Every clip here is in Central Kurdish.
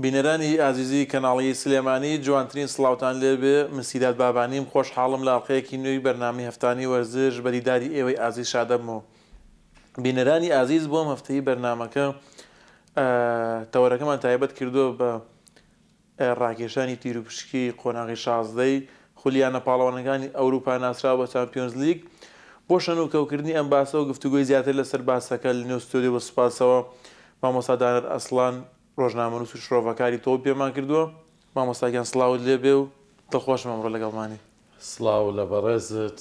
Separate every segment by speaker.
Speaker 1: بینەرانی ئازیزی کەناڵی سلێمانی جوانترین سڵاوتان لێبێ من سیداد بابانیم خۆشحاڵم لە ئەڵقەیەکی نوێی بەرنامەی هەفتانی وەرزش بە دیداری ئێوەی ئازیز شادەبمەوە بینەرانی ئازیز بۆ ئەم هەفتەی بەرنامەکە تەوەرەکەمان تایبەت کردووە بە ڕاکێشانی تیروپشکی قۆناغی شازدەی خولی یانە پاڵەوانەکانی ئەوروپا ناسراو بە چامپیۆنزلیگ. بۆ شەنوکەوکردنی ئەم باسە و گفتوگۆی زیاتر لەسەر باسەکە لەنێو ستۆدیۆ بە سوپاسەوە مامۆستا دانەر ئەسڵان ڕۆژنامەنووس و شرۆڤەکاری تۆپی پێمان کردووە. مامۆستا گیان سڵاوت لێ بێ و دڵخۆشم ئەمڕۆ لەگەڵمانی.
Speaker 2: سڵاو لە بەڕێزت،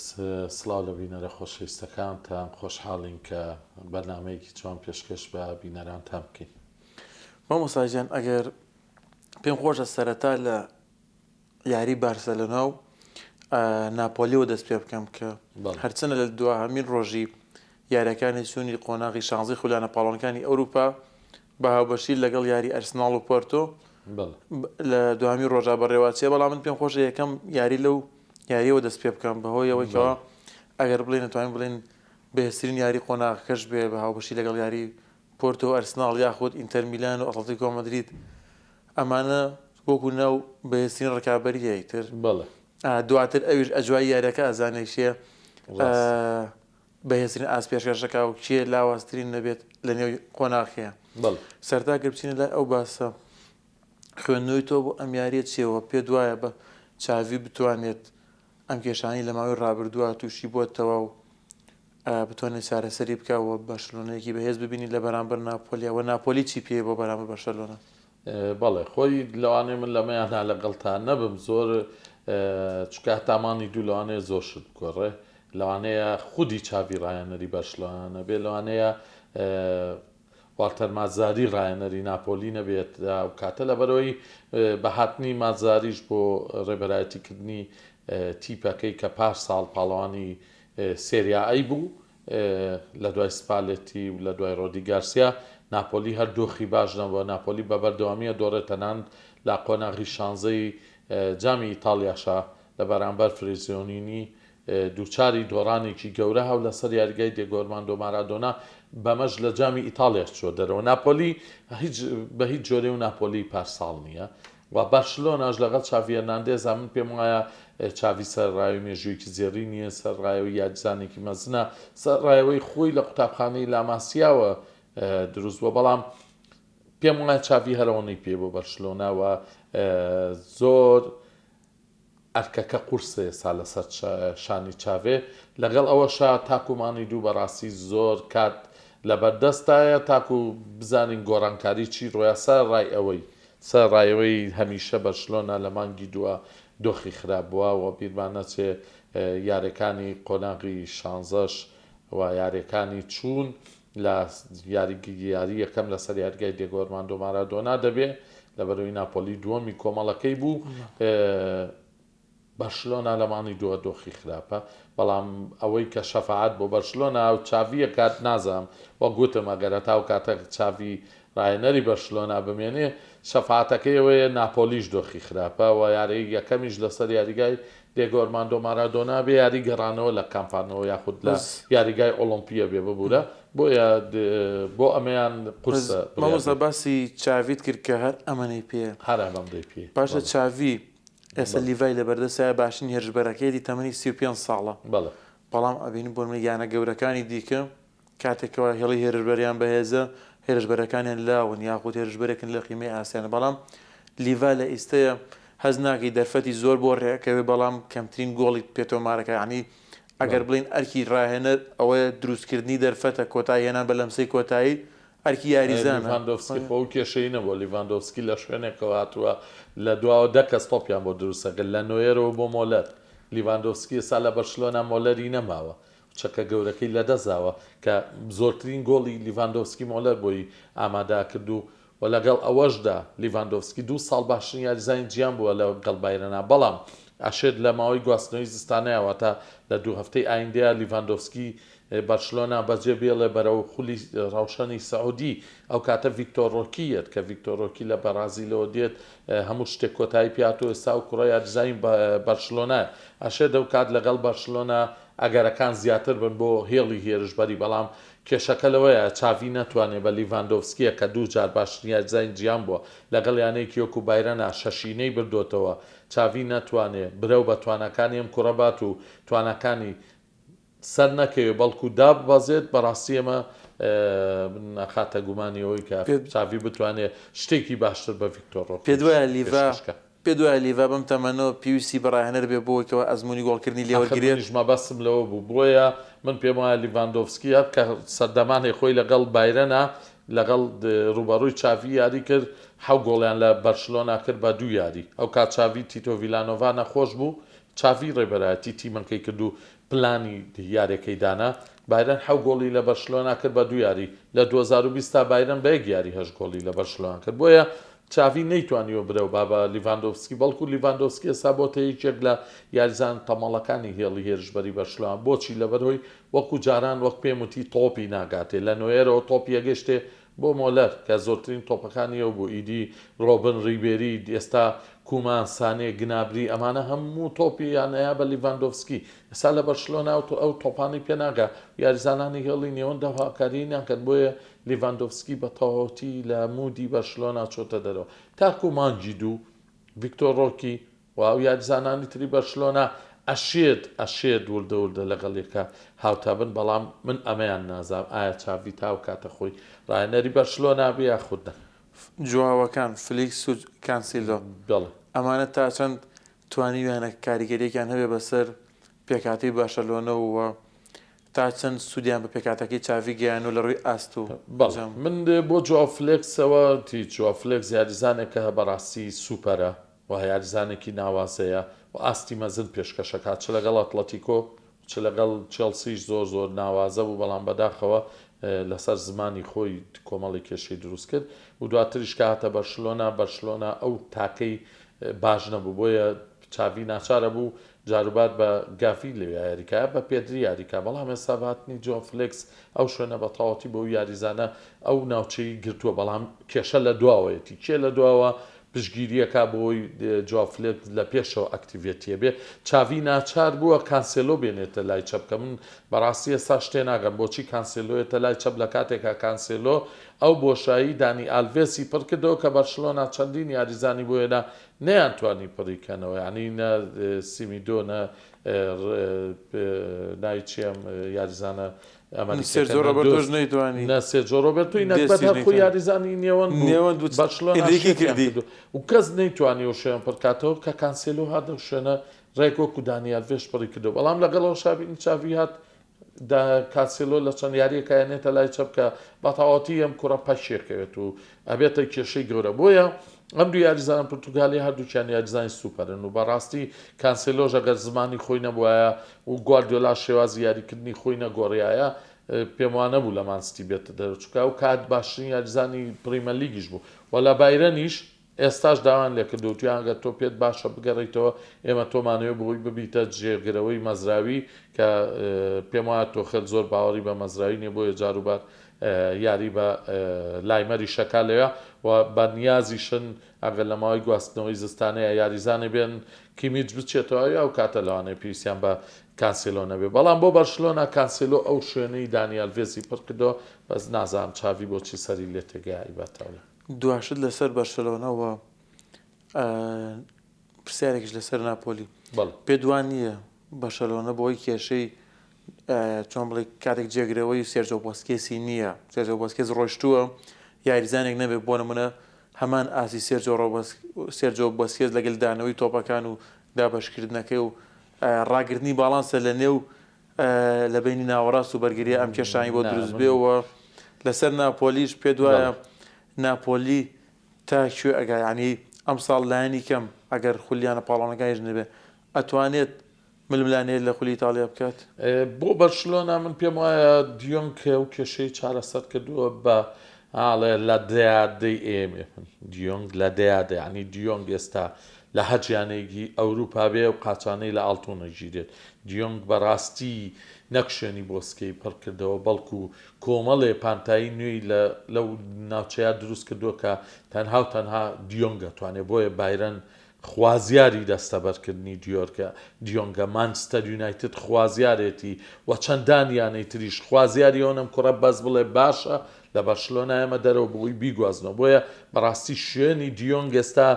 Speaker 2: سڵاو لە بینەرە خۆشەویستەکانتان، خۆشحاڵین کە بەرنامەیەکی جوان پێشکەش بە بینەرانتان بکەین.
Speaker 1: مامۆستا گیان ئەگەر پێم خۆشە سەرەتا لە یاری بارسەلۆنا و ناپۆلیەوە دەست پێ بکەم کە هەرچەنە لە دواهەمین ڕۆژی یاریەکانی چوونی قۆناغی شانزەی خولانە پاڵەوانەکانی ئەوروپا بە هاوبەشی لەگەڵ یاری ئەرسناڵ و پۆرتۆ لە دواهەمین ڕۆژا بەڕێوەچێ بەڵام من پێم خۆشە یەکەم یاری لەو یاریەوە دەست پێ بکەم بەهۆی ئەوەی کەوا ئەگەر بڵێن نتوانین بڵێن بەهێزترین یاری قۆناغەکەش بێ بە هاوبەشی لەگەڵ یاری پۆرتۆ و ئەرسناڵ یاخود ئینتەر میلان و ئەتڵەتیکۆ مەدرید ئەمانە وەکو ناو بەهێزترین ڕکابەرییە ئیتر
Speaker 2: بەڵێ.
Speaker 1: دواتر ئەویش ئەجوای یاریەکە ئەزانێ کێ
Speaker 2: ڕاستە.
Speaker 1: بەهێزترین ئاست پێشکەش دەکا و کێ لاوازترین دەبێت لە نێو قۆناغەکەیا.
Speaker 2: بەڵێ.
Speaker 1: سەرەتا گەر بچینە لای ئەو باسە خوێندنەوەی تۆ بۆ ئەم یارییە چییە و پێت وایە بە چاڤی بتوانێت ئەم کێشانەی لە ماوەی ڕابردووە تووشی بۆتەوە و بتوانێت چارەسەری بکا و بەرشلۆنەیەکی بەهێز ببینی لە بەرامبەر ناپۆلیا و ناپۆلی چی پێیە بۆ بەرامبەر بەرشەلۆنە؟
Speaker 2: بەڵێ خۆی لەوانەیە من لەمەیانا لەگەڵتا نەبم زۆر چونکە هەتا مانگی دوو لەوانەیە زۆر شت بگۆڕێ لەوانەیە خودی چاڤی ڕایەنەری بەرشلۆنە نەبێ لەوانەیە والتەر ماتزاری ڕایەنەری ناپۆلی نەبێت ئەو کاتە لەبەرەوەی بە هاتنی ماتزاریش بۆ ڕێبەرایەتیکردنی تیپەکەی کە پار ساڵ پاڵەوانی سێریا ئەی بوو، لە دوای سپالێتی و لە دوای رۆدی گارسیا، ناپۆلی هەر دۆخی باش نەبووە، ناپۆلی بە بەردەوامی ئەدۆڕێ تەنانت لە قۆناغی شانزەی جامی ئیتاڵیاشا لە بەرامبەر فریزیۆنینی دووچاری دۆڕانێکی گەورە هاو لەسەر یاریگای دیێگۆ ئەرماندۆ مارادۆنا بەمەش لە جامی ئیتاڵیاش چووە دەرەوە ناپۆلی هیچ بە هیچ جۆرێ و ناپۆلی پارساڵ نییە و بەرشلۆناش لەگەڵ چاڤی هێرناندێزا من پێم وایە چاڤی سەرڕایەوەی مێژوویەکی زێڕینیە، سەرڕایەوەی یاریزانێکی مەزنە، سەرڕایەوەی خۆی لە قوتابخانەی لاماسیاوە دروست بووە، بەڵام پێم وایە چاڤی هەر ئەوەنەی پێ بۆ بەرشلۆنا و زۆر ئەرکەکە قورسە ئێستا لەسەر شانی چاڤێ، لەگەڵ ئەوەشا تاکو مانگی دوو بەڕاستی زۆر کات لەبەردەستایە تاکو بزانین گۆڕانکاری چی ڕوویا، سەرەڕای ئەوەی سەرەڕای ئەوەی هەمیشە بەرشلۆنە لە مانگی دووە دۆخی خراپ بووە و بیرمان نەچێ یاریەکانی قۆناغی شانزەش و یاریەکانی چوون لە یاری یاری یەکەم لەسەر یاریگای دیێگۆ ئەرماندۆ مارادۆنا دەبێ لەبەرەوەی ناپۆلی دووەمی کۆمەڵەکەی بوو. بەرشلۆنە لە مانگی دووە دۆخی خراپە بەڵام ئەوەی کە شەفاعەت بۆ بەرشلۆنە و چاڤی ئەکات نازانم وەک وتم ئەگەر هەتا ئەو کاتە چاڤی ڕاهێنەری بەرشلۆنە بمێنێ شەفاعەتەکەی ئەوەیە ناپۆلیش دۆخی خراپە و یاری یەکەمیش لەسەر یاریگای دیێگۆ ئەرماندۆ مارادۆنا بێ یاری گەڕانەوە لە کامپانۆ یاخود لە یاریگای ئۆڵۆمپیە بێ ببورە بۆیە بۆ ئەمەیان قورسە
Speaker 1: مامۆستا باسی چاڤیت کرد کە هەر ئەمەنەی پێیە
Speaker 2: هەر ئەمەندەی پێ
Speaker 1: باشە چاڤی ئێستا لیڤای لەبەردەستایە باشترین هێرشبەرەکەیەتی تەمەنی 35 ساڵە
Speaker 2: بەڵێ.
Speaker 1: بەڵام ئەبینین بۆ نمونە یانە گەورەکانی دیکە کاتێک کەوا هێڵی هێرشبەریان بەهێزە هێرشبەرەکانیان لاون یاخود هێرشبەرێکن لە قیمەی ئاسیانە بەڵام لیڤا لە ئیستەیە هەست ناکەی دەرفەتی زۆر بۆ ڕێکەوێ بەڵام کەمترین گۆڵی پێ تۆمارەکە یعنی ئەگەر بڵین ئەرکی ڕاهێنەر ئەوەیە دروستکردنی دەرفەتە کۆتایی هێنان بە لەمسەی کۆتایی ئەرکی یاریزانە.
Speaker 2: لیڤاندۆڤسکی خۆ ئەو کێشەی نەبووە، لیڤاندۆڤسکی لە شوێنێکەوە هاتووە لە دواوە دە کەس تۆپیان بۆ دروست دەکرد، لە نۆیەرەوە بۆ مۆلەر، لیڤاندۆڤسکی ئێستا لە بەرشلۆنە مۆلەری نەماوە، چەکە گەورەکەی لەدەستداوە کە زۆرترین گۆڵی لیڤاندۆڤسکی مۆلەر بۆی ئامادە کرد و و لەگەڵ ئەوەشدا لیڤاندۆڤسکی دوو ساڵ باشترین یاریزانی جیهان بووە لەگەڵ بایرنا بەڵام ئەشێت لە ماوەی گواستنەوەی زستانەیا واتە لە دوو هەفتەی ئایندەیا لیڤاندۆڤسکی بەرشلۆنە بەجێ بێڵێ بەرەو خولی ڕەوشەنی سعودی، ئەو کاتە ڤیکتۆر ڕۆکی یەت، کە ڤیکتۆر ڕۆکی لە بەڕازیلەوە دێت هەموو شتێک کۆتایی پێهاتووە، ئێستا ئەو کوڕە یاریزانی بەرشلۆنایە، ئەشێت ئەو کات لەگەڵ بەرشلۆنە ئەگەرەکان زیاتر بن بۆ هێڵی هێرشبەری، بەڵام. کێشەکە لەوەیە چاڤی نەتوانێ بە لیڤاندۆڤسکییە کە دووجار باشترین یاریزانی جیهان بووە لەگەڵ یانەیەکی وەکو بایرنا شەشینەی بردۆتەوە چاڤی نەتوانێ برەو بە تواناکانی ئەم کوڕە بات و تواناکانی سەر نەکەوێ بەڵکو داببەزێت بەڕاستی ئەمە من ئەخاتە گومانی ئەوەی کە چاڤی بتوانێ شتێکی باشتر بە ڤیکتۆر ڕۆکیش
Speaker 1: پێت وایە لیڤا
Speaker 2: پێشکەش کا.
Speaker 1: پێت وایە لیڤا بەم تەمەنەوە پێویستی بە ڕاهێنەر بێ بۆ ئەوەی کەوا ئەزموونی گۆڵکردنی لێ
Speaker 2: ئاخر
Speaker 1: وەرگرێت؟
Speaker 2: منیش مەبەستم لەوە بوو بۆیە من پێم وایە لیڤاندۆڤسکی هەر کە سەردەمانێ خۆی لەگەڵ بایرنا لەگەڵ ڕووبەڕووی چاڤی یاری کرد حەو گۆڵیان لە بەرشلۆنا کرد بە دوو یاری ئەوکات چاڤی تیتۆ ڤیلانۆڤا نەخۆش بوو چاڤی ڕێبەرایەتی تیمەکەی کرد و پلانی یاریەکەی دانا، بایرن حەو گۆڵی لە بەرشلۆنە کرد بە دوو یاری، لە 2020 تا بایرن بە یەک یاری هەشت گۆڵی لە بەرشلۆنە کرد، بۆیە چاڤی نەیتوانیوە برەو با بە لیڤاندۆڤسکی، بەڵکو لیڤاندۆڤسکی ئێستا بۆتە یەکێک لە یاریزانە تەمەڵەکانی هێڵی هێرشبەری بەرشلۆنە، بۆچی؟ لەبەرئەوەی وەکو جاران وەک پێم وتی تۆپی ناگاتێ، لە نۆیەرەوە تۆپی ئەگەشتێ بۆ مۆلەر کە زۆرترین تۆپەکانی ئەو بوو، ئیدی رۆبن، ریبێری، ئێستا کومان، سانێ، گنابری ئەمانە هەموو تۆپیان ئەیا بە لیڤاندۆڤسکی، ئێستا لە بەرشلۆنە ئەو تۆپانەی پێ ناگا، یاریزانانی هێڵی نێوەند هاوکاریی ناکەن، بۆیە لیڤاندۆڤسکی بە تەواوەتی لە mood ی بەرشلۆنە چۆتە دەرەوە تاکو مانگی دوو ڤیکتۆر رۆکی و ئەو یاریزانانی تری بەرشلۆنە ئەشێت ئەشێت وردە وردە لەگەڵ یەکا هاوتا بن بەڵام من ئەمەیان نازانم ئایا چاڤی تا ئەو کاتە خۆی ڕاهێنەری بەرشلۆنە بێ یاخود نا.
Speaker 1: جواوەکان، فلیکس و کانسیلۆ،
Speaker 2: بەڵێ.
Speaker 1: ئەمانە تا چەند توانیویانە کاریگەریەکیان هەبێ بەسەر پێکهاتەی بەرشەلۆنە و تا چەند سوودیان بە پێکهاتەکەی چاڤی گەیاندووە لە ڕووی ئاست و
Speaker 2: بەڵێ
Speaker 1: جام؟
Speaker 2: من بۆ جواو فلێکسەوە جواو فلێکس یاریزانێکە بەڕاستی سوپەرە و یاریزانێکی ناوازەیە و ئاستی مەزن پێشکەش ئەکات چ لەگەڵ ئەتڵەتیکۆ و چ لەگەڵ چێڵسیش زۆر زۆر ناوازە بوو بەڵام بەداخەوە لەسەر زمانی خۆی کۆمەڵی کێشەی دروست کرد و دواتریش کە هاتە بەرشلۆنە بەرشلۆنە ئەو تاکەی باش نەبوو بۆیە چاڤی ناچارە بوو جاروبار بە گافی لەوێ یاریکایە بە پێدری یاریکا بەڵام ئێستا بە هاتنی جۆن فلێکس ئەو شوێنە بە تەواوەتی بەو یاریزانە ئەو ناوچەی گرتووە بەڵام کێشە لە دواوەیەتی کێ لە دواوە پشتگیریەکا بۆی جواو فلێک لە پێشەوە activity ە بێ چاڤی ناچار بووە کانسێلۆ بێنێتە لای چەپ کە من بەڕاستی ئێستاش تێناگەم بۆچی کانسێلۆیەتە لای چەپ لە کاتێکا کانسێلۆ ئەو بۆشایی دانی ئالڤێسی پڕ کردەوە کە بەرشلۆنا چەندین یاریزانی بۆ هێنا نەیانتوانی پڕی کەنەوە یانی نە سیمیدۆ نە ناوی چیە ئەم یاریزانە ئەمەریکیەکە
Speaker 1: سێرجۆ
Speaker 2: نە
Speaker 1: ڕۆبەرتۆش
Speaker 2: دۆست
Speaker 1: نەیتوانی
Speaker 2: نە سێرجۆ ڕۆبەرتۆی نەگبەت
Speaker 1: دێستیش
Speaker 2: هەر خۆی
Speaker 1: نەیتوانی
Speaker 2: یاریزانی نێوەند بوو
Speaker 1: نێوەند بوو
Speaker 2: بەرشلۆنا
Speaker 1: ئێنریکی
Speaker 2: شێتیان
Speaker 1: کردی
Speaker 2: کردو و کەس نەیتوانی ئەو شوێن پڕکاتەوە کە کانسێلۆ هات ئەو شوێنە ڕێک وەکو دانی ئەلڤێش پڕی کردەوە بەڵام لەگەڵ ئەو شابینی چاڤی هات دا کانسێلۆ لە چەند یاریەکە ئەنێتە لای چەپ کە بە تەواوەتی ئەم کوڕە پەکێکەوێت و ئەبێتە کێشەی گەورە بۆیە ئەم دوو یاریزانە پرتوگالی هەردووکیان یاریزانی سوپەرن و بەڕاستی کانسێلۆش ئەگەر زمانی خۆی نەبوایە و گواردیۆلا شێوازی یاریکردنی خۆی نەگۆڕیایە پێم وانەبوو لە مانستی بێتە دەرەوە چونکە ئەو کات باشترین یاریزانی پریمەرلیگیش بوو و لە بایرنیش ئێستاش داوایان لێکردووە وتویان ئەگەر تۆ پێت باشە بگەڕێیتەوە ئێمە تۆمانەوێ بۆی ببیتە جێگرەوەی مەزراوی کە پێم وایە تۆخێل زۆر باوەڕی بە مەزراوی نیە بۆیە جاروبار یاری بە لایمەری شەکا لەوێ و بە نیازیشن ئەگەر لە ماوەی گواستنەوەی زستانەیە یاریزانێ بێن کیمیچ بچێتەوە ئەو ئەو کاتە لەوانەیە پێویستیان بە کانسێلۆ نەبێ بەڵام بۆ بەرشلۆنە کانسێلۆ ئەو شوێنەی دانی ئەلڤێزی پڕ کردەوە بەس نازانم چاڤی بۆچی سەری لێ تێگەیا ئیباتاولە.
Speaker 1: دواشت لەسەر بەرشەلۆنە و پرسیارێکیش لەسەر ناپۆلی.
Speaker 2: بەڵێ.
Speaker 1: پێت وا نییە بەرشەلۆنە بەهۆی کێشەی چۆن بڵێ کاتێک جێگرەوەی سێرجۆ بۆسکێسی نییە سێرجۆ بۆسکێس ڕۆشتووە یاریزانێک نەبێت بۆ نمونە هەمان ئاستی سێرجۆ سێرجۆ بۆسکێس لەگەل دانەوەی تۆپەکان و دابەشکردنەکەی و ڕاگرتنی باڵانسە لە نێو لە بینی ناوەڕاست و بەرگری ئەم کێشانی بۆ دروست بێ و لەسەر ناپۆلیش پێت وایە ناپۆلی تا کوێ ئەگا یانی ئەمساڵ لایەنی کەم ئەگەر خولیانە پاڵەوانەکانیش نەبێ ئەتوانێت ململانێ لە خولی ئیتاڵیا بکات؟
Speaker 2: بۆ بەرشلۆنە من پێم وایە دیۆنگ ئەو کێشەی چارەسەر کردووە بە ئاڵێ لە دەیادەی ئێمێ دیۆنگ لە دەیادە ینی دیۆنگ ئێستا لە هەر یانەیەکی ئەوروپا بێ ئەو قاچانەی لە ئاڵتون ئەگیرێت دیۆنگ بەڕاستی نەک شوێنی بۆسکەی پڕ کردەوە بەڵکو کۆمەڵێ پانتایی نوێی لە لەو ناوچەیە دروست کردووە کە تەنها و تەنها دیۆنگ ئەتوانێ بۆیە بایرن خوازیاری دەستەبەرکردنی دیۆرگە دیۆنگە، مانچستەر یونایتد خوازیارێتی و چەندان یانەی تریش خوازیاری ئەوەن ئەم کوڕە بەس بڵێ باشە لە بەرشلۆنە ئێمە دەرەوە بۆی بیگوازنەوە بۆیە بەڕاستی شوێنی دیۆنگ ئێستا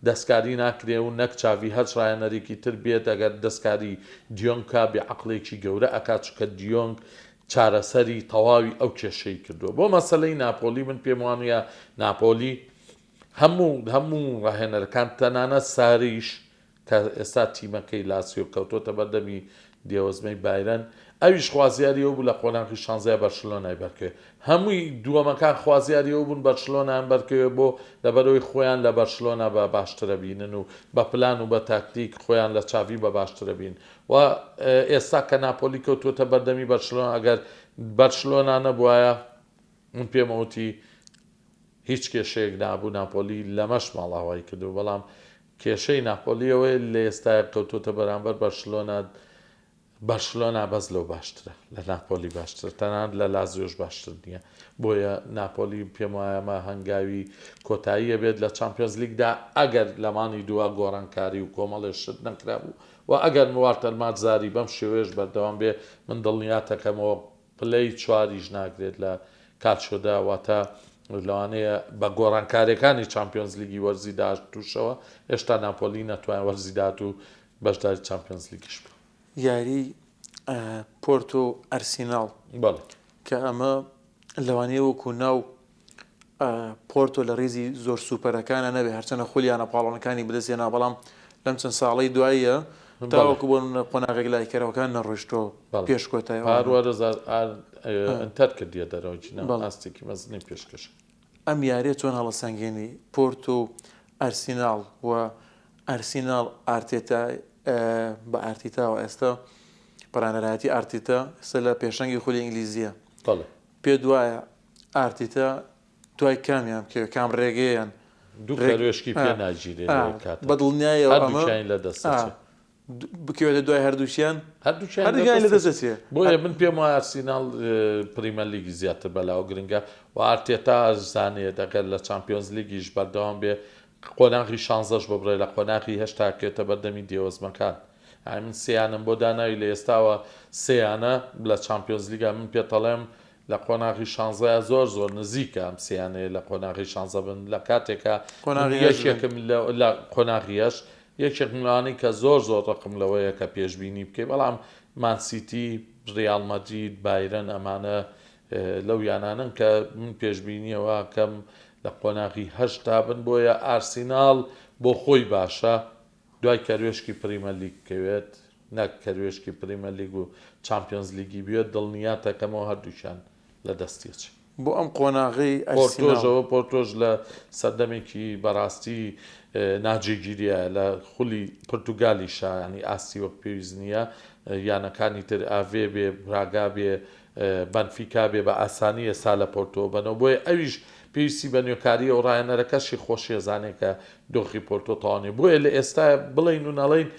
Speaker 2: دەستکاری ناکرێ و نەک چاڤی هەچ ڕاهێنەرێکی تر بێت ئەگەر دەستکاری دیۆنگ کا بێ عەقڵێکی گەورە ئەکات چونکە دیۆنگ چارەسەری تەواوی ئەو کێشەی کردووە بۆ مەسەلەی ناپۆلی من پێم وانە ناپۆلی هەموو هەموو ڕاهێنەرەکان تەنانەت ساریش کە ئێستا تیمەکەی لاسیۆ کەوتۆتە بەردەمی دێوەزمەی بایرن ئەویش خوازیاری ئەو بوو لە قۆناغی شانزەیا بەرشلۆنای بەرکەوێ هەمووی دووەمەکان خوازیاری ئەو بوون بەرشلۆنایان بەرکەوێ بۆ لەبەرئەوەی خۆیان لە بەرشلۆنا بە باشترە بینن و بە پلان و بە تاکتیک خۆیان لە چاڤی بە باشترە بین و ئێستا کە ناپۆلی کەوتووەتە بەردەمی بەرشلۆنا ئەگەر بەرشلۆنا نەبوایە من پێمەوتی هیچ کێشەیەک نابوو ناپۆلی لەمەش ماڵئاوایی کردبوو، بەڵام کێشەی ناپۆلی ئەوەیە لە ئێستایا کەوتۆتە بەرامبەر بەرشلۆنە، بەرشلۆنە بەس لەو باشترە، لە ناپۆلی باشترە، تەنانەت لە لازیۆش باشتر نییە، بۆیە ناپۆلی پێم وایە ئەمە هەنگاوی کۆتاییە بێت لە چامپیۆنزلیگدا ئەگەر لە مانگی دووا گۆڕانکاری و کۆمەڵێ شت نەکرابوو و ئەگەر والتەر ماتزاری بەم شێوەیەش بەردەوام بێ من دڵنیاتەکەمەوە پلەی چواریش ناگرێت لە کالچۆدا، واتە لەوانەیە بە گۆڕانکارییەکانی چامپیۆنزلیگی وەرزی داهاتووشەوە هێشتا ناپۆلی نەتوانێت وەرزی داهاتوو بەشداری چامپیۆنزلیگیش بکات.
Speaker 1: یاریی پۆرتۆ و ئەرسیناڵ
Speaker 2: بەڵێ.
Speaker 1: کە ئەمە لەوانەیە وەکو ناو پۆرتۆ لە ریزی زۆر سوپەرەکانە نەبێ هەرچەنە خولی یانە پاڵەوانەکانی بەدەستهێنا بەڵام لەم چەند ساڵەی دواییە تاوەکو بۆ قۆناغێک لایکەرەوەکان نەڕۆیشتەوە پێش کۆتایی
Speaker 2: پار وەرز ئینتەر کردیە دەرەوە جینا ئاستێکی مەزنی پێشکەش
Speaker 1: ئەم یاریە چۆن هەڵەسەنگێنی پۆرتۆ و ئەرسیناڵ و ئەرسیناڵ ئارتێتا بە ئارتیتاوە ئێستا پەرانەرایەتی ئارتیتا ئێستا لە پێشەنگی خولی ئینگلیزیە پێت وایە ئارتیتا دوای کامیان بکەوێت کام ڕێگەیان
Speaker 2: دوو کەروێشکی پێ ناگیرێ لە یەک کاتە
Speaker 1: بە دڵنیایەوە ئەمە
Speaker 2: هەردووکیانی لە دەست دەچێ
Speaker 1: بکەوێتە دوای هەردووکیان
Speaker 2: هەردووکیان لە دەست دەچێ بۆیە من پێم وایە ئارسیناڵ پریمەر لیگی زیاتر بەلاوە گرنگە و ئارتێتا زانێت ئەگەر لە چامپیۆنز لیگیش بەردەوام بێ قۆناغی شانزەش ببڕێ لە قۆناغی هەشتا کێتە بەردەمی دێوەزمەکان یانی من سێیانم بۆ داناوی لە ئێستاوە سێیانە لە چامپیۆنزلیگا من پێتەڵێم لە قۆناغی شانزەیا زۆر زۆر نزیکە ئەم سێیانەیە لە قۆناغی شانزە بن لە کاتێکا من یەکێکم لە قۆناغی هەشت یەکێکم لەوانەی کە زۆر زۆر ڕقم لەوەیە کە پێشبینی بکەی بەڵام مانسیتی ریال مەدرید بایرن ئەمانە لەو یانانەن کە من پێشبینیەوە کەم لە قۆناغی هەشتا بن بۆیە ئارسیناڵ بۆ خۆی باشە دوای کەروێشکی پریمەرلیگ بکەوێت نەک کەروێشکی پریمەرلیگ و چامپیۆنزلیگی بوێت دڵنیاتەکەمەوە هەردووکیان لە دەستی ئەچێ.
Speaker 1: بۆ ئەم قۆناغەی ئەرسیناڵ.
Speaker 2: پۆرتۆش پۆرتۆش لە سەردەمێکی بەڕاستی ناجێگیریایە لە خولی پرتوگالیشا یانی ئاستی وەک پێویست نییە یانەکانی تر ئاڤێ بێ براگا بێ بەنفیکا بێ بە ئاسانی ئێستا لە پۆرتۆ بەنەوە بۆیە ئەویش پێویستی بە نوێکارییە و ڕاهێنەرەکەشی خۆشی ئەزانێ کە دۆخی پۆرتۆ تەواو نییە بۆیە لە ئێستا بڵێین و نەڵێین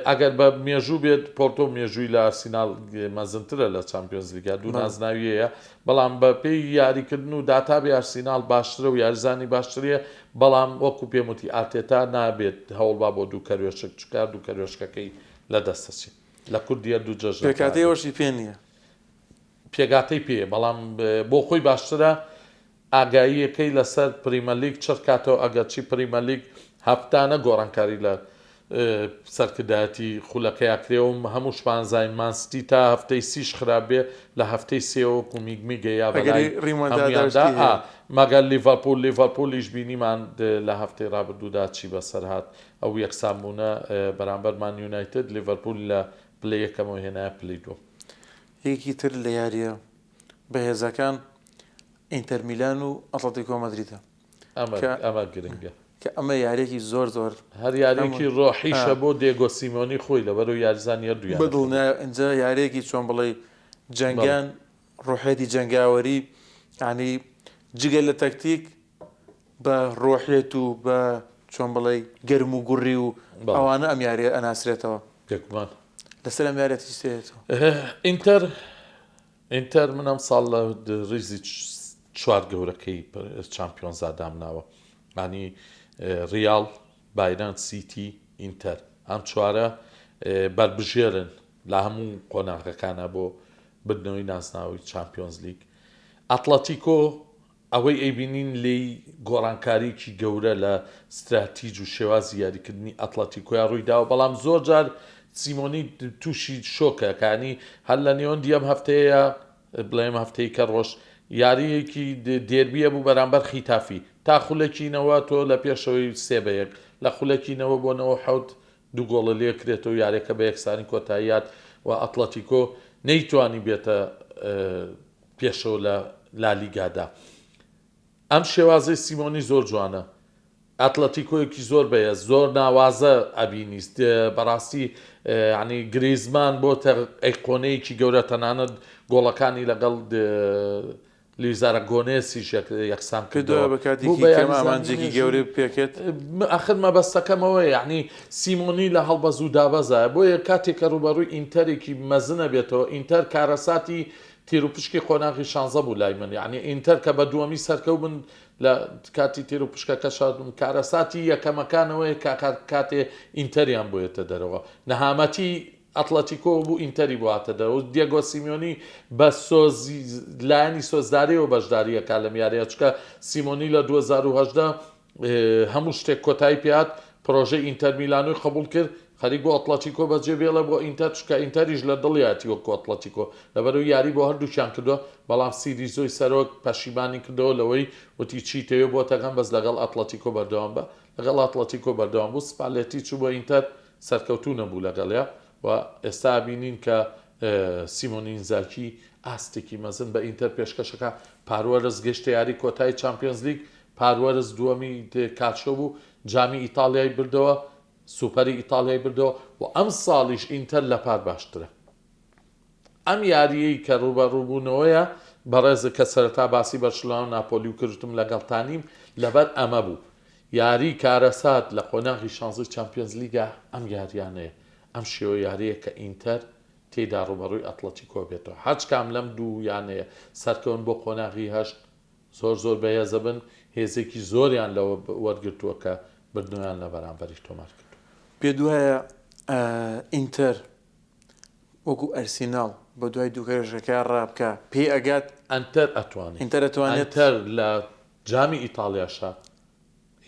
Speaker 2: ئەگەر بە مێژوو بێت پۆرتۆ مێژووی لە ئارسیناڵ مەزنترە لە چامپیۆنزلیگا دوو نازناوی هەیە بەڵام بە پێی یاریکردن و داتا بێ ئارسیناڵ باشترە و یاریزانی باشتریە بەڵام وەکو پێم وتی ئارتێتا نابێت هەوڵبا بۆ دوو کەروێشک چونکە هەردوو کەروێشکەکەی لە دەست دەچێت لە کوردی هەردوو جەژنە
Speaker 1: پێکهاتەی ئەوەشی پێ نییە.
Speaker 2: پێکهاتەی پێیە بەڵام بۆ خۆی باشترە ئاگاییەکەی لەسەر پریمەرلیگ چڕ کاتەوە ئەگەرچی پریمەرلیگ هەفتانە گۆڕانکاری لە سەرکردایەتی خولەکەیا کرێ و هەمووشمان زانین مان سیتی تا هەفتەی سیش خراپ بێ لە هەفتەی سێوە وەکو میگ میگە یا بەلای هەموویاندا ئا مەگەر لیڤەرپوول لیڤەرپوولیش بینیمان لە هەفتەی ڕابردوودا چی بەسەر هات ئەو یەکسانبوونە بەرامبەر مان یونایتد لیڤەرپوول لە پلەی یەکەمەوە هێنایە پلەی دووەم.
Speaker 1: یەکێکی تر لە یارییە بەهێزەکان ئینتەر میلان و ئەتڵەتیکۆ مەدریدە.
Speaker 2: ئەمە گرنگە.
Speaker 1: کە ئەمە یارییەکی زۆر زۆر
Speaker 2: هەر یارییەکی ڕۆحیشە بۆ دێگۆ سیمۆنی خۆی لەبەرئەوەی یاریزانی هەردوو یانەکە بوو.
Speaker 1: بەدڵنیایەوە ئینجا یارییەکی چۆن بڵێی جەنگان ڕۆحیەتی جەنگاوەری یانی جگە لە تەکتیک بە ڕۆحیەت و بە چۆن بڵێی گەرم و گوڕی و ئەوانە ئەم یاریە ئەناسرێتەوە.
Speaker 2: بێگومان.
Speaker 1: لەسەر ئەم یاریە چی سێتەوە؟
Speaker 2: ئینتەر ئینتەر من ئەمساڵ لە ریزی چوار گەورەکەی چامپیۆنزا دامناوە. یانی ریاڵ. بایرن، سیتی، ئینتەر ئەم چوارە بەربژێرن لە هەموو قۆناغەکانە بۆ بردنەوەی نازناوی چامپیۆنزلیگ. ئەتڵەتیکۆ ئەوەی ئەیبینین لێی گۆڕانکاریی گەورە لە ستراتیج و شێوازی یاریکردنی ئەتڵەتیکۆیا ڕوویداوە، بەڵام زۆرجار سیمۆنی تووشی شۆکە کانی هەر لە نێوەندی ئەم هەفتەیە بڵێم هەفتەی کە ڕۆشت یارییەکی دێربیە بوو بەرامبەر خیتافی تا خولەکی نەوە تۆ لە پێشەوەی سێ بە یەک لە خولەکی نەوە بۆ 97 دوو گۆڵە لێکرێتەوە یاریەکە بە یەکسانی کۆتایی هات و ئەتڵەتیکۆ نەیتوانی بێتە پێشەوە لە لالیگادا. ئەم شێوازەی سیمۆنی زۆر جوانە. ئەتلەتیکۆیەکی زۆر بەهێز زۆر ناوازە ئەبینیست بەڕاستی ینی گریزمان بۆتە ئەیقۆنەیەکی گەورە تەنانەت گۆڵەکانی لەگەڵ لویس ئاراگۆنێسیش یەکسان
Speaker 1: کردەوە بە کاتێکی کەم ئامانجێکی گەورەی بپێکێت.
Speaker 2: ئاخر مەبەستەکەم ئەوەیە یانی سیمۆنی لە هەڵبەز و دابەزایە بۆیە کاتێک کە ڕووبەڕووی ئینتەرێکی مەزنە بێتەوە ئینتەر کارەساتی تیروپشکی قۆناغی شانزە بوو لای من یانی ئینتەر کە بە دووەمی سەرکەوت من لە کاتی تیروپشکەکە شاد بووم کارەساتی یەکەمەکانەوەیە کە کاتێ ئینتەریان بۆیەتە دەرەوە نەهامەتی ئەتڵەتیکۆ بوو ئینتەری بۆ هاتە دەرەوە دیێگۆ سیمیۆنی بە سۆزی لایەنی سۆزداریەوە بەشداری ئەکا لەم یاریە چونکە سیمۆنی لە 2018 هەموو شتێک کۆتایی پێهات پرۆژەی ئینتەر میلانۆی قبول کرد خەریک بۆ ئەتڵەتیکۆ بەجێ بێڵێ بۆ ئینتەر چونکە ئینتەریش لە دڵیاتی وەکو ئەتڵەتیکۆ لەبەرەوەی یاری بۆ هەردووکیان کردووە بەڵام سیریزۆی سەرۆک پەشیمانی کردەوە لەوەی وتی چیتەوێ بۆتەکەم بەس لەگەڵ ئەتڵەتیکۆ بەردەوام بە لەگەڵ ئەتڵەتیکۆ بەردەوام بوو سپالێتی چوو بۆ ئینتەر سەرکەوتوو نەبوو لەگەڵیا و ئێستا ئەبینین کە سیمۆن ئینزاکی ئاستێکی مەزن بە ئینتەر پێشکەشەکە پاروەرز گەشتە یاری کۆتایی چامپیۆنزلیگ پاروەرز دووەمی کالچیۆ بوو جامی ئیتاڵیای بردەوە سوپەری ئیتاڵیای بردەوە و ئەم ساڵیش ئینتەر لە پار باشترە ئەم یارییەی کە ڕووبەڕووبوونەوەیە بەڕێزت کە سەرەتا باسی بەرشلۆنە و ناپۆلی و کردم لەگەڵتانیم لەبەر ئەمە بوو. یاری کارەسات لە قۆناغی شانزەی چامپیۆنزلیگا ئەم یارییانەیە، ئەم شێوە یارییە کە ئینتەر تێیدا ڕووبەڕووی ئەتڵەتیکۆ بێتەوە. هەرچ کام لەم دوو یانەیە سەرکەون بۆ قۆناغی هەشت زۆر زۆر بەهێزەبن، هێزێکی زۆریان لەوە وەرگرتووە کە بردنەوەیان لە بەرامبەری تۆمار کردووە.
Speaker 1: پێت وایە ئینتەر وەکو ئەرسیناڵ بە دوای دووکەرێژەکە ڕابکا پێی ئەگات؟
Speaker 2: ئەنتەر ئەتوانێت.
Speaker 1: ئینتەر ئەتوانێت.
Speaker 2: ئەنتەر لە جامی ئیتاڵیاشا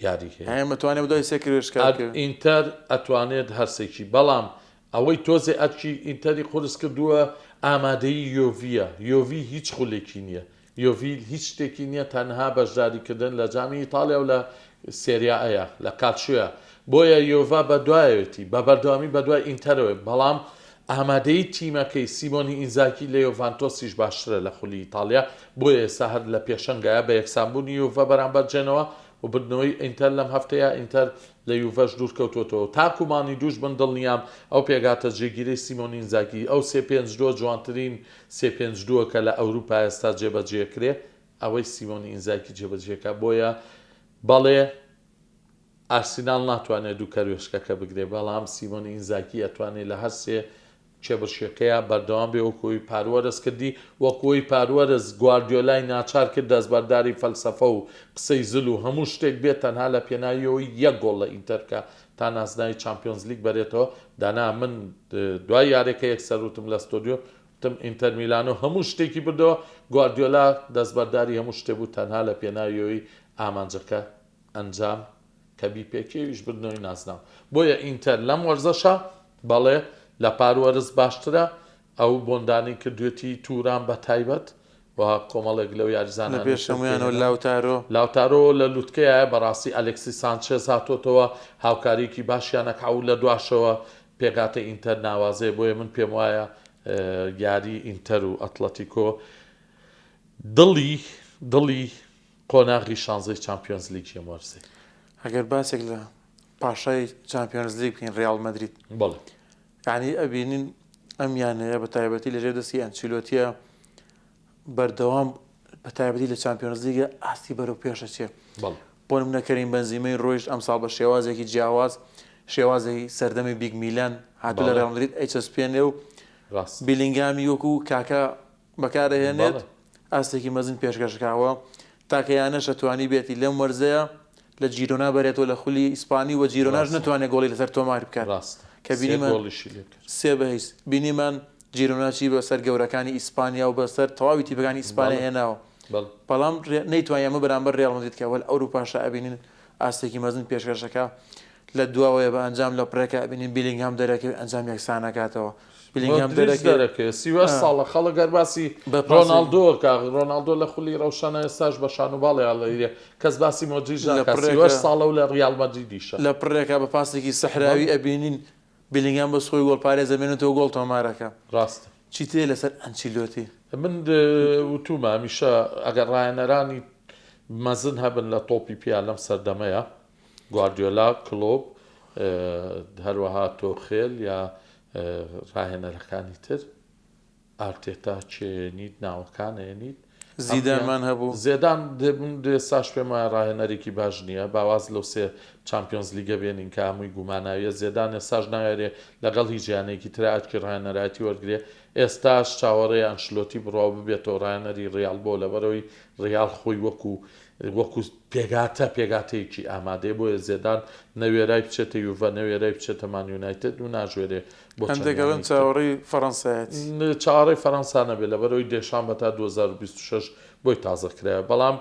Speaker 2: یاری هەیە.
Speaker 1: ئەم ئەتوانێت بە دوای سێ کرێژکە بکەوێت.
Speaker 2: ئینتەر ئەتوانێت هەرسێکی بەڵام ئەوەی تۆزێ ئەرکی ئینتەری قورس کردووە ئامادەیی یۆڤیە یۆڤی هیچ خولێکی نییە یۆڤی هیچ شتێکی نییە تەنها بەشداریکردن لە جامی ئیتاڵیا و لە سێریا ئەیە لە کالچیۆیە بۆیە یۆڤا بەدوایەتی بە بەردەوامی بەدوای ئینتەرەوەی بەڵام ئامادەیی تیمەکەی سیمۆنی ئینزاگی لە یۆڤانتۆسیش باشترە لە خولی ئیتاڵیا بۆیە ئێستا هەر لە پێشەنگایە بە یەکسانبوونی یوڤە بەرامبەر جێنەوە و بردنەوەی ئینتەر لەم هەفتەیە ئینتەر لە یوڤەش دوورکەوتووەتەوە تاکو مانی دووش بن دڵنیام ئەو پێکهاتە جێگیرەی سیمۆنی ئینزاگی ئەو سێ پێنج دووە جوانترین سێ پێنج دووە کە لە ئەوروپا ئێستا جێبەجێکرێ ئەوەی سیمۆنی ئینزاگی جێبەجێکا بۆیە بەڵێ ئارسیناڵ ناتوانێت دوو کەروێشکەکە بگرێ بەڵام سیمۆنی ئینزاگی ئەتوانێ لە هەر سێ کێبڕکێکەیا بەردەوام بێ وەکو ئەوی پار وەرز کردی، وەکو ئەوی پار وەرز گواردیۆلای ناچار کرد دەستبەرداری فەلسەفە و قسەی زل و هەموو شتێک بێت تەنها لە پێناوی ئەوەی یەک گۆڵ لە ئینتەر بکا تا نازناوی چامپیۆنزلیگ بەرێتەوە، دانا من دوای یاریەکە یەکسەر وتم لە ستۆدیۆ وتم ئینتەر میلانۆ هەموو شتێکی بردەوە، گواردیۆلا دەستبەرداری هەموو شتێ بوو تەنها لە پێناوی ئەوەی ئامانجەکە ئەنجام کە بیپێکێویش بردنەوەی نازناو بۆیە ئینتەر لەم وەرزەشا بەڵێ لە پار وەرز باشترە ئەو بۆندانەی کردوێتی توران بە تایبەت و کۆمەڵێک لەو
Speaker 1: لە
Speaker 2: یاریزانانەی
Speaker 1: پێش
Speaker 2: تر
Speaker 1: هەموویانەوە
Speaker 2: پێهێنا
Speaker 1: لاوتارۆ.
Speaker 2: لاوتارۆ لە لوتکەیایە بەڕاستی ئەلێکسی سانچێز هاتۆتەوە هاوکاریەکی باشیان ئەکا و لە دواشەوە پێکهاتەی ئینتەر ناوازەیە بۆیە من پێم وایە یاری ئینتەر و ئەتڵەتیکۆ دڵی دڵی قۆناغی شانزەی چامپیۆنزلیگی ئەم وەرزەی.
Speaker 1: ئەگەر باسێک لە پاشای چامپیۆنزلیگ بکەین ریال مەدرید.
Speaker 2: بەڵێ.
Speaker 1: یانی ئەبینین ئەم یانەیە بە تایبەتی لەژێر دەستی ئەنچیلۆتیە بەردەوام بە تایبەتی لە چامپیۆنزلیگە ئاستی بەرەو پێشەچێ.
Speaker 2: بەڵێ.
Speaker 1: بۆ نمونە کەریم بنزیمەی ڕۆیشت ئەمساڵ بە شێوازێکی جیاواز شێوازی سەردەمی big میلان هاتوو لە
Speaker 2: بەڵێ.
Speaker 1: ریال مەدرید ئەیچەسپێنێ و
Speaker 2: ڕاست.
Speaker 1: بیلینگامی وەکو کاکا بەکارئەهێنێت
Speaker 2: بەڵێ.
Speaker 1: ئاستێکی مەزن پێشکەش بکا و تاکە یانەشە توانیبێتی لەم وەرزەیە لە جیرۆنا بەرێتەوە لە خولی ئیسپانی و جیرۆناش
Speaker 2: ڕاستە.
Speaker 1: نەتوانێت گۆڵی لەسەر تۆمار بکات
Speaker 2: ڕاستە
Speaker 1: کە
Speaker 2: سێ
Speaker 1: بینیمان
Speaker 2: گۆڵیشی لێ کرد.
Speaker 1: سێ بە هیچ بینیمان جیرۆنا چی بەسەر گەورەکانی ئیسپانیا و بەسەر تەواوی تیپەکانی ئیسپانیا
Speaker 2: بەڵێ
Speaker 1: هێناوە
Speaker 2: بەڵێ.
Speaker 1: بەڵام نەیتوانی ئەمە بەرامبەر ریال مەدرید کە وەل ئەوروپاشا ئەبینین ئاستێکی مەزن پێشکەشەکە لە دواوەیە بە ئەنجام لە پڕێکا ئەبینین بیلینگهام دەرەکەوێ ئەنجام یەکسانەکاتەوە بیلینگهام
Speaker 2: مۆدریچ
Speaker 1: دەرەکەوێ
Speaker 2: دەرەکەوێ 38 ساڵە خەڵک هەر باسی
Speaker 1: بە پاسێکی
Speaker 2: ڕۆناڵدۆ ئەکا ڕۆناڵدۆ لە خولی ڕەوشەنە ئێستاش بە شان و باڵی ئەڵێ کەس باسی مۆدریچ
Speaker 1: لە
Speaker 2: ناکا
Speaker 1: پڕێکا
Speaker 2: 38 ساڵە و لە ڕیاڵ مەدریدیشە.
Speaker 1: لە پڕێکا بە پاسێکی سەحراوی
Speaker 2: بەڵێ.
Speaker 1: ئەبینین بیلینگهام بەس خۆی گۆڵپارێز ئەمێنێتەوە گۆڵ تۆمارەکا.
Speaker 2: ڕاستە.
Speaker 1: چیت هەیە لەسەر ئەنچیلۆتی؟
Speaker 2: من وتومە هەمیشە ئەگەر ڕاهێنەرانی مەزن هەبن لە تۆپی پێیا لەم سەردەمەیا گواردیۆلا، کلۆپ، هەروەها تۆخێل یا ڕاهێنەرەکانی تر ئارتێتا کێنیت ناوەکان ئەیەنیت
Speaker 1: زیدانمان هەبوو.
Speaker 2: زێدان ئێستاش پێم وایە ڕاهێنەرێکی باش نییە با واز لەو سێ چامپیۆنز لیگە بێنین کە هەمووی گوماناویە زێدان ئێستاش ناوێرێ لەگەڵ هیچ یانەیەکی ترا ئەرکی ڕاهێنەرایەتی وەرگرێ ئێستاش چاوەڕێیە ئەنشلۆتی بڕوا و ببێتەوە ڕاهێنەری ڕیاڵ بۆ لەبەرئەوەی ڕیاڵ خۆی وەکو وەکو پێگاتە پێگاتەیەکی ئامادەیە بۆیە زێدان نەوێرای بچێتە یوڤە نەوێرای بچێتە مان یونایتد و ناژوێرێ بۆ چەند
Speaker 1: هەندێک ئەڵێن
Speaker 2: یانەیەکی تر.
Speaker 1: چاوەڕێی فەڕەنسایەتی.
Speaker 2: چاوەڕێی فەرەنسا نەبێت لەبەرئەوەی دێشان بە تا 2026 بۆی تازە کرایە بەڵام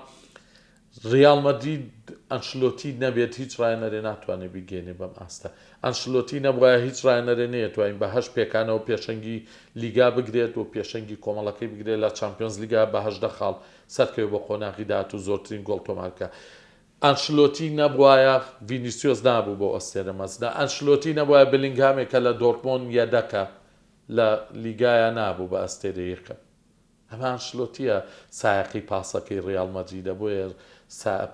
Speaker 2: ریاڵ مەدرید ئەنشلۆتی نەبێت هیچ راهێنەرێ ناتوانێت بیگەینێ بەم ئاستە ئەنشلۆتی نەبوایە هیچ راهێنەرێ نەیەتوانین بە هەشت پێکانەوە پێشەنگی لیگا بگرێت و پێشەنگی کۆمەڵەکەی بگرێت لە چامپیۆنز لیگا بە 18 خاڵ سەرکەوێت بۆ قۆناغی داهاتوو زۆرترین گۆڵ تۆمار بکات ئەنشلۆتی نەبوایە ڤینیسیۆس نابوو بەو ئەستێرە مەزنە، ئەنشلۆتی نەبوایە بلینگهامێک کە لە دۆرتمۆند یەدەکە لە لیگایا نابوو بە ئەستێرەی یەکەم. ئەمە ئەنشلۆتییە سایەقی پاسەکەی ڕیاڵ مەدریدە بۆیە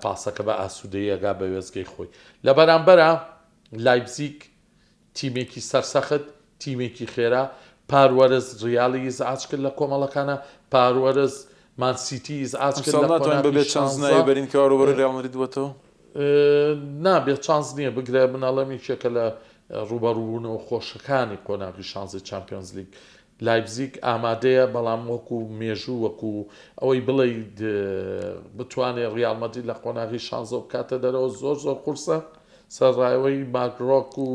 Speaker 2: پاسەکە بە ئاسوودەیی ئەگا بە وێستگەی خۆی. لە بەرامبەرا لایپزیگ تیمێکی سەرسەخت، تیمێکی خێرا، پار وەرز ریالی ئیزعاج کرد لە کۆمەڵەکانا، پار وەرز مان سیتی ئیزعاج کرد
Speaker 1: ئەمساڵ
Speaker 2: لە
Speaker 1: ناتوانین
Speaker 2: قۆناغی
Speaker 1: بەبێ چانس
Speaker 2: شانزە.
Speaker 1: ناوی بەرین کەوا ڕووبەڕووی ریاڵ مەدرید بووەتەوە؟
Speaker 2: نا بێ چانس نییە، بگرە من ئەڵێم یەکێکە لە ڕووبەڕووبوونەوە خۆشەکانی قۆناغی شانزەی چامپیۆنزلیگ. لایپزیگ ئامادەیە، بەڵام وەکو مێژوو وەکو ئەوەی بڵێی بتوانێت ریاڵ مەدرید لە قۆناغی شانزەوە بکاتە دەرەوە زۆر زۆر قورسە. سەرەڕایەوەی مارک ڕۆک و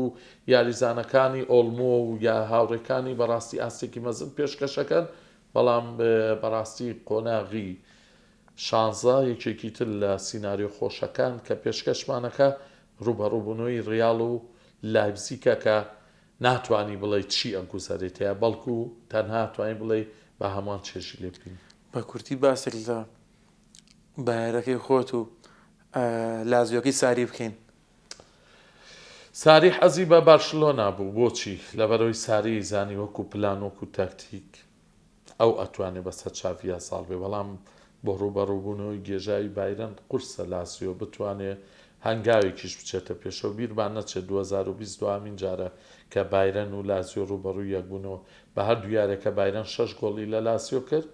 Speaker 2: یاریزانەکانی ئۆڵمۆ و یا هاوڕێکانی بەڕاستی ئاستێکی مەزن پێشکەشەکەن، بەڵام بەڕاستی قۆناغی شانزە یەکێکی تر لە سیناریۆ خۆشەکان کە پێشکەشمانەکە ڕووبەڕووبوونەوەی ڕیاڵ و لایپزیکە کە ناتوانی بڵێی چی ئەگوزەرێ تیا بەڵکو تەنها ئەتوانی بڵێی با هەمووان چێژی لێ ببینین.
Speaker 1: بە کورتی باسێک لە بایەرەکەی خۆت و لازیۆکەی ساری بکەین.
Speaker 2: ساری حەزی بە بارشلۆنا بوو بۆچی؟ لەبەرئەوەی ساری ئەیزانی وەکو پلان وەکو تاکتیک ئەو ئەتوانێ بەسەر چاڤیا زاڵ بێ بەڵام بۆ ڕووبەڕووبوونەوەی گێژاوی بایرن قورسە لازیۆ بتوانێ هەنگاوێکیش بچێتە پێشەوە بیرمان نەچێت 2020 دوامین جارە کە بایرن و لازیۆ ڕووبەڕووی یەکبوونەوە بە هەردوو یاریەکە بایرن شەش گۆڵی لە لاسیۆ کرد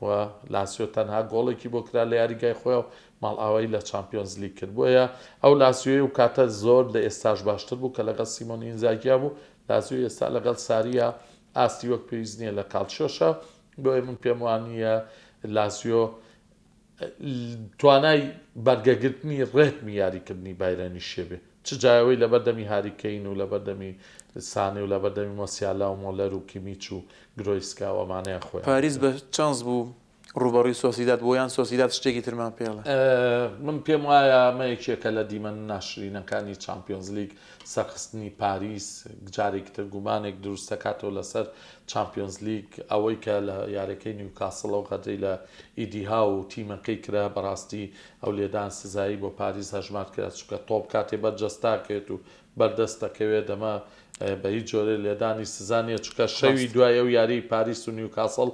Speaker 2: و لاسیۆ تەنها گۆڵێکی بۆ کرا لە یاریگای خۆی و ماڵئاوایی لە چامپیۆنزلیگ کرد بۆیە ئەو لاسیۆی و کاتە زۆر لە ئێستاش باشتر بوو کە لەگەڵ سیمۆن ئینزاگیا بوو لازیۆ ئێستا لەگەڵ ساریا ئاستی وەک پێویست نییە لە کالچیۆشە بۆیە من پێم وانییە لازیۆ توانای بەرگەگرتنی ڕێتمی یاریکردنی بایرنیشێ بێ چ جایەوەی لەبەردەمی هاری کەین و لەبەردەمی سانێ و لەبەردەمی مۆسیالا و مۆلەر و کیمیچ و گرۆیسکا و ئەمانەیان خۆیان
Speaker 1: پاریس
Speaker 2: بکەن.
Speaker 1: بە چانس بوو ڕووبەڕووی سۆسیداد بووە یان سۆسیداد شتێکی ترمان پێ ئەڵێ؟
Speaker 2: من پێم وایە ئەمە یەکێکە لە دیمەنە ناشرینەکانی چامپیۆنزلیگ، سەرخستنی پاریس جارێکی تر گومانێک دروست دەکاتەوە لەسەر چامپیۆنزلیگ، ئەوەی کە لە یاریەکەی نیوکاسڵ ئەو غەدرەی لە ئیدی هاو و تیمەکەی کرا بەڕاستی ئەو لێدان سزایی بۆ پاریس هەژمار کرا چونکە تۆپ کاتێ بەر جەستە ئەکەوێت و بەر دەست ئەکەوێت ئەمە بە هیچ جۆرێ لێدانی سزا نییە چونکە شەوی
Speaker 1: ڕاستە.
Speaker 2: دوای ئەو یاریی پاریس و نیوکاسڵ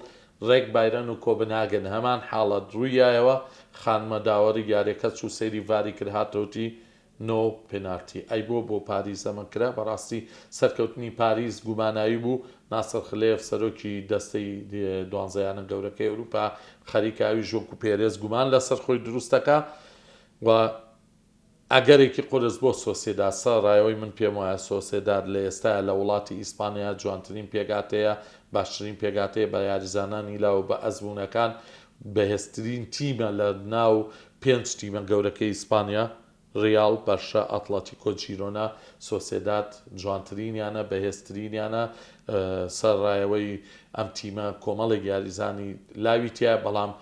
Speaker 2: ڕێک بایرن و کۆبنهاگن هەمان حاڵەت ڕوویایەوە خانمە داوەری یاریەکە چوو سەیری ڤاری کرد هاتەوتی no پێنارتی ئەی بۆ بۆ پاریس ئەمە کرا؟ بەڕاستی سەرکەوتنی پاریس گوماناوی بوو، ناسڕ خلێف سەرۆکی دەستەی دوانزە یانە گەورەکەی ئەوروپا خەریکە ئەویش وەکو پێرێز گومان لەسەر خۆی دروست دەکا و ئەگەرێکی قورس بۆ سۆسێداد سەرەڕای من پێم وایە سۆسێداد لە ئێستایا لە وڵاتی ئیسپانیا جوانترین پێکهاتەیە باشترین پێکهاتەیە بە یاریزانانی لاو و بە ئەزموونەکان بەهێزترین تیمە لە ناو پێنج تیمە گەورەکەی ئیسپانیا. ڕیاڵ، بەرشە، ئاتڵەتیکۆ، جیرۆنا، سۆسێداد جوانترینیانە، بەهێزترینیانە، سەرەڕای ئەم تیمە کۆمەڵێک یاریزانی لاوی تیایە، بەڵام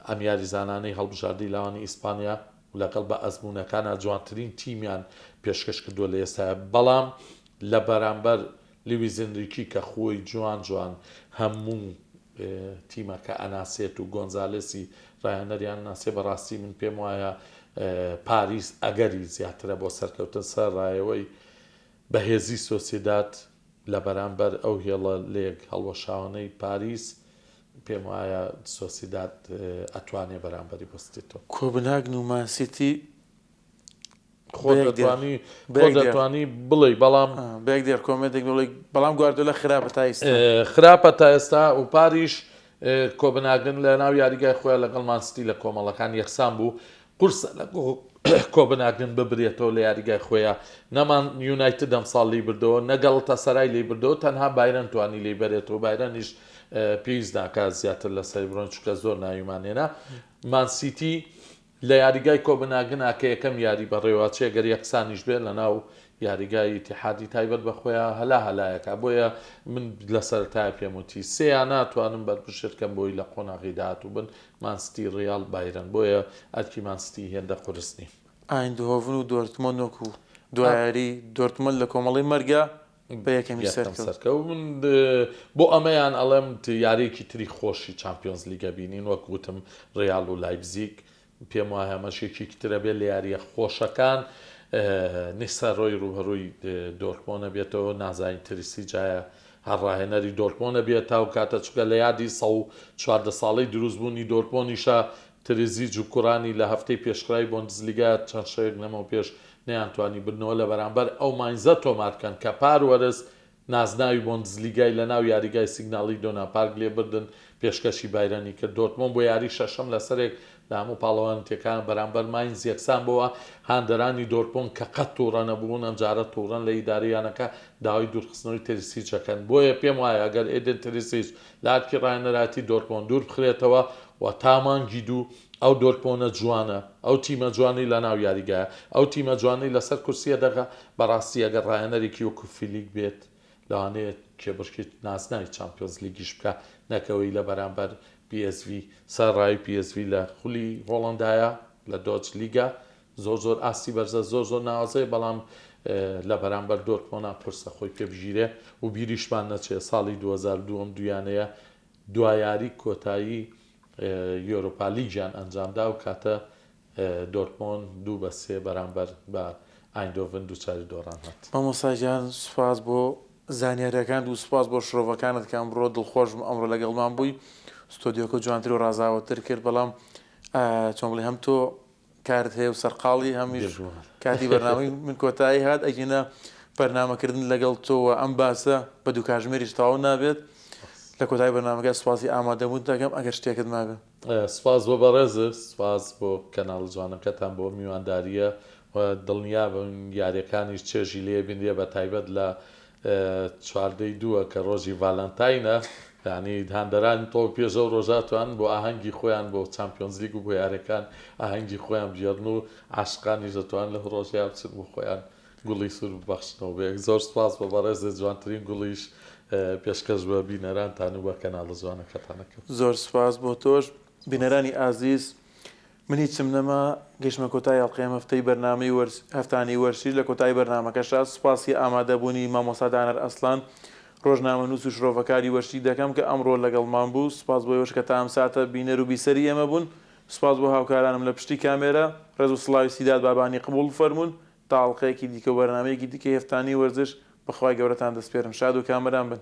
Speaker 2: ئەم یاریزانانەی هەڵبژاردەی لاوانی ئیسپانیا لەگەڵ بە ئەزموونەکانا جوانترین تیمیان پێشکەش کردووە لە ئێستایا، بەڵام لە بەرامبەر لویس ئینریکی کە خۆی جوان جوان هەموو تیمەکە ئەناسێت و گۆنزالێسی راهێنەریان ناسێ بەڕاستی من پێم وایە پاریس ئەگەری زیاترە بۆ سەرکەوتن سەر رایەوەی بەهێزی سۆسیداد لە بەرامبەر ئەو هێڵە لێک هەڵوەشاوانەی پاریس پێم وایە سۆسیداد ئەتوانێ بەرامبەری بوەستێتەوە.
Speaker 1: کۆبنهاگن و مان سیتی
Speaker 2: خۆت دەتوانی خۆت دەتوانی بڵێی بەڵام
Speaker 1: بەیەک دێڕ کۆمێنتێک بڵێ بەڵام گواردیۆلا خراپە تا ئێستا
Speaker 2: خراپە تا ئێستا و پاریش کۆبنهاگن لە ناو یاریگای خۆیان لەگەڵ مانستی لە کۆمەڵەکان یەکسان بوو قورسە لە کۆبنهاگن ببرێتەوە لە یاریگای خۆیان نەمان یونایتد ئەمساڵ لی بردەوە نەگەڵ تەسەرای لی بردەوە تەنها بایرن توانی لی بەرێتەوە بایرنیش پێویست ناکات زیاتر لەسەری بڕۆین چونکە زۆر ناویمان هێنا مانسیتی لە یاریگای کۆبنهاگنا کە یەکەم یاری بەڕێوەچێ گەر یەکسانیش بێت لەناو یاریگای ئیتیحادی تایبەت بە خۆیان هەلا هەلایەکە بۆیە من لە سەرەتایە پێم وتی سێ یانە ئەتوانم بەرپرسیەت کەم بۆی لە قۆناغی داهاتوو بن مانستی ڕیاڵ بایرن بۆیە ئەرکی مانستی هێندە قورس نیە.
Speaker 1: ئایندهۆڤن و دۆرتمۆند وەکو دوا یاری دۆرتمۆند لە کۆمەڵەی مەرگە بە یەکەمی
Speaker 2: سەرکەوت. سەرکەوت من بۆ ئەمەیان ئەڵێم یاریەکی تری خۆشی چامپیۆنز لیگە بینین وەک وتم ڕیاڵ و لایپزیگ پێم وایە ئەمەش یەکێکی ترە بێت لە یاریە خۆشەکان نیسەرۆی ڕوبەڕووی دۆرتمۆنە بێتەوە نازانین تریسیجایە هەر ڕاهێنەری دۆرتمۆنە بێت تاو کاتە چونکە لە یادی 114 ساڵەی دروستبوونی دۆرتمۆنیشە تریزیج و کوڕانی لە هەفتەی پێشخرای بۆندسلیگا چەند شەوێک لەمەوپێش نەیانتوانی بردنەوە لە بەرامبەر ئەو ماینزە تۆمار بکەن کە پار وەرز نازناوی بۆندسلیگای لە ناو یاریگای سیگناڵ ئیدۆنا پارک لێ بردن پێشکەشی بایرنی کرد. دۆرتمۆند بۆ یاری شەشەم لەسەرێک لە هەموو پاڵەوانێتیەکان بەرامبەر ماینز یەکسان بۆوە، هاندەرانی دۆرتمۆند کە قەت توڕە نەبوون ئەمجارە توڕەن لە ئیدارەی یانەکە داوای دوورخستنەوەی تریسیچ ئەکەن بۆیە پێم وایە ئەگەر ئێدن تریسیچ لە ئەرکی ڕاهێنەرایەتی دۆرتمۆند دوور بخرێتەوە و تا مانگی دوو ئەو دۆرتمۆنە جوانە، ئەو تیمە جوانەی لە ناو یاریگایە، ئەو تیمە جوانەی لەسەر کورسییە دەغە، بەڕاستی ئەگەر ڕاهێنەرێکی وەکو فلیک بێت، لەوانەیە کێبڕکێی نازناوی چامپیۆنزلیگیش بکا، نەک ئەوەی لە بەرامبەر پی ئێس ڤی، سەرەڕای پی ئێس ڤی لە خولی هۆڵەندایە، لە دۆچ لیگا، زۆر زۆر ئاستی بەرزە، زۆر زۆر ناوازەیە، بەڵام لە بەرامبەر دۆرتمۆنا قورسە خۆی پێ بگیرێ و بیریشمان نەچێ ساڵی 2002 ئەم دوو یانەیە دوا یاری کۆتایی یۆرۆپا لیگیان ئەنجامدا و کاتە دۆرتمۆند 2-3 بەرامبەر بە ئایندۆڤن دووچاری دۆڕان هات.
Speaker 1: مامۆستا گیان سوپاس بۆ زانیاریەکانت و سوپاس بۆ شرۆڤەکانت کە ئەمڕۆ دڵخۆش بووم ئەمڕۆ لەگەڵمان بووی ستۆدیۆکە جوانتر و ڕازاوەتر کرد بەڵام چۆن بڵێ هەم تۆ کارت هەیە و سەرقاڵی هەمیش کاتی بەرنامەی من کۆتایی هات ئەگینا بەرنامەکردن لەگەڵ تۆ و ئەم باسە بە دوو کاژمێریش تەواو نابێت لە کۆتایی بەرنامەکە سوپاسی ئامادەبوون دەکەم ئەگەر شتێکت مابێ.
Speaker 2: سپاس بۆ بەڕێزت سپاس بۆ کەناڵە جوانەکەتان بۆ میوانداریە و دڵنیابن یاریەکانیش چێژی لێ بینرێ بە تایبەت لە چواردەی دووە کە ڕۆژی ڤالانتاینە یانی هاندەرانی تۆپی پێش ئەو ڕۆژە توان بۆ ئاهەنگی خۆیان بۆ چامپیۆنزلیگ و بۆ یاریەکان ئاهەنگی خۆیان بگێڕن و عاشقانیش دەتوان لەو ڕۆژەیا بچن بۆ خۆیان گوڵی سوور ببەخشنەوە بە یەک زۆر سپاس بۆ بەڕێزت جوانترین گوڵیش پێشکەش بە بینەرانتان و بە کەناڵە جوانەکەتان ئەکەم.
Speaker 1: زۆر سپاس بۆ تۆش بینەرانی ئازیز من هیچم نەما گەیشتمە کۆتایی ئەڵقەی ئەم هەفتەی بەرنامەی وەرز هەفتانەی وەرزشی لە کۆتایی بەرنامەکەشا سوپاسی ئامادەبوونی مامۆستا دانەر ئەسڵان ڕۆژنامەنووس و شرۆڤەکاری وەرزشی دەکەم کە ئەمڕۆ لەگەڵمان بوو سوپاس بۆ ئێوەش کە تا ئەم ساتە بینەر و بیسەری ئێمە بوون سوپاس بۆ هاوکارانم لە پشتی کامێرا ڕێز و سڵاوی سیداد بابانی قبوڵ بفەرموون تا ئەڵقەیەکی دیکە و بەرنامەیەکی دیکەی هەفتانەی وەرزش بە خوای گەورەتان دەسپێرم شاد و کامەران بن.